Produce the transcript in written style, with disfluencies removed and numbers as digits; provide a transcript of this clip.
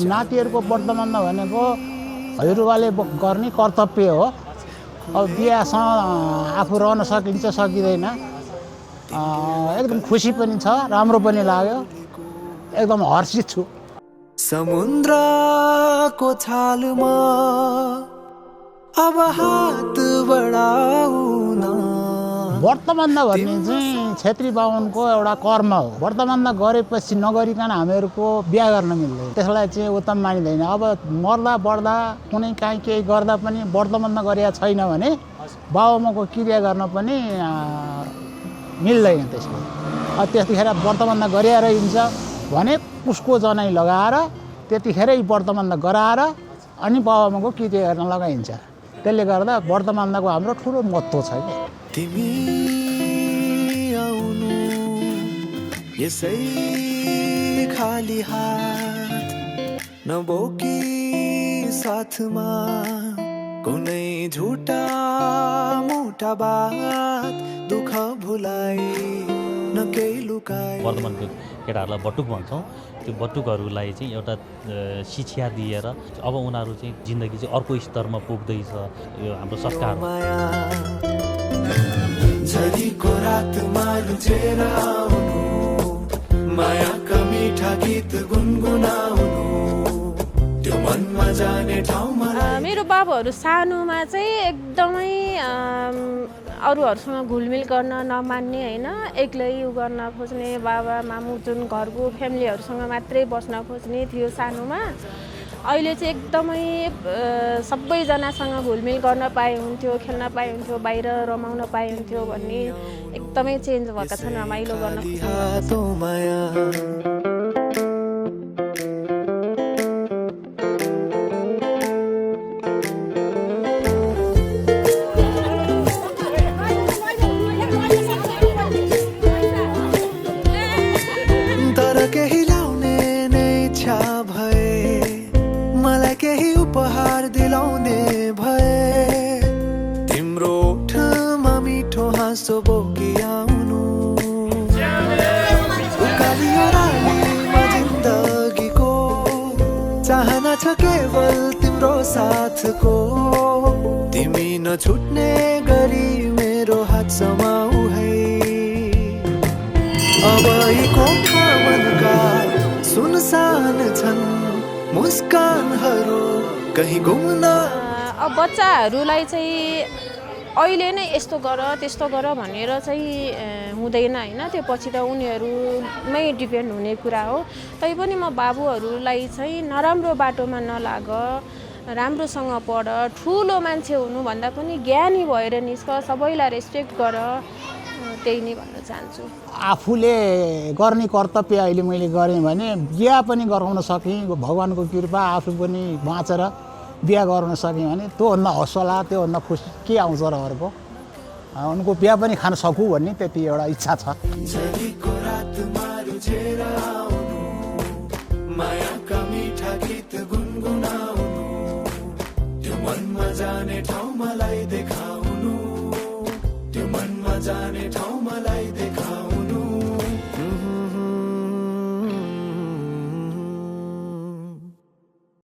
नातिहरूको वर्तमानमा भनेको हजुरबाले गर्ने कर्तव्य हो। अब बिहासँग आफू रहन सकिन्छ सकिँदैन, एकदम खुसी पनि छ, राम्रो पनि लाग्यो, एकदम हर्षित छु। समुद्रको छालमा अब हात बढाउन वर्तमानमा भन्ने चाहिँ छेत्री बाहुनको एउटा कर्म हो। वर्तमानमा गरेपछि नगरिकन हामीहरूको बिहा गर्न मिल्दैन, त्यसलाई चाहिँ उत्तम मानिँदैन। अब मर्दा बढ्दा कुनै काहीँ केही गर्दा पनि वर्तमानमा गरेका छैन भने बाबुआमाको क्रिया गर्न पनि मिल्दैन। त्यसमा त्यतिखेर वर्तमानमा गरिएर हिँड्छ भने उसको जनै लगाएर त्यतिखेरै वर्तमानमा गराएर अनि बाबुआमाको क्रिया गर्न लगाइन्छ। त्यसले गर्दा वर्तमानको हाम्रो ठुलो महत्त्व छ कि तिमी आउनु यसै खाली हात नबोकी साथमा कुनै झुटा मोटा बात दुःख भुलाइ न केही लुकाइ। वर्तमानको केटाहरूलाई बटुक भन्छौँ। त्यो बटुकहरूलाई चाहिँ एउटा शिक्षा दिएर अब उनीहरू चाहिँ जिन्दगी चाहिँ अर्को स्तरमा पुग्दैछ। यो हाम्रो संस्कार हो। झरीको रातमा लुचेर आउनु मायाका मिठा गीत गुनगुनाउनु त्यो मनमा जाने ठाउँमा। मेरो बाबुहरू सानोमा चाहिँ एकदमै अरूहरूसँग घुलमिल गर्न नमान्ने होइन, एक्लै उ गर्न खोज्ने, बाबा मामु जुन घरको फ्यामिलीहरूसँग मात्रै बस्न खोज्ने थियो सानोमा। अहिले चाहिँ एकदमै सबैजनासँग घुलमिल गर्न पाए हुन्थ्यो, खेल्न पाए हुन्थ्यो, बाहिर रमाउन पाए हुन्थ्यो भन्ने एकदमै चेन्ज भएका छन्। रमाइलो गर्न केही उपहार दिलाउने भए तिम्रो ओठमा मिठो हाँसो बोकी आउनु उकालियो रालीमा जिन्दगीको चाहना छ केवल तिम्रो साथको तिमी नछुट्ने गरी मेरो हात समाऊ है। अब यी कोठा मनका सुनसान छन् मुस्कानहरू कहीँ घुम्न। अब बच्चाहरूलाई चाहिँ अहिले नै यस्तो गर त्यस्तो गर भनेर चाहिँ हुँदैन होइन, त्यो पछि त उनीहरूमै डिपेन्ड हुने कुरा हो। तैपनि म बाबुहरूलाई चाहिँ नराम्रो बाटोमा नलाग, राम्रोसँग पढ, ठुलो मान्छे हुनुभन्दा पनि ज्ञानी भएर निस्क, सबैलाई रेस्पेक्ट गर, त्यही नै भन्न चाहन्छु। आफूले गर्ने कर्तव्य अहिले मैले गरेँ भने बिहा पनि गराउन सकेँ, भगवानको कृपा, आफू पनि बाँचेर बिहा गराउन सकेँ भने त्योभन्दा हौसला त्योभन्दा खुसी के आउँछ र अर्को। उनको बिहा पनि खान सकूँ भन्ने त्यति एउटा इच्छा छ। झरीको रातमा लुचेर आउनु मायाका मिठा गीत गुनगुनाउनु त्यो मनमा जाने ठाउँ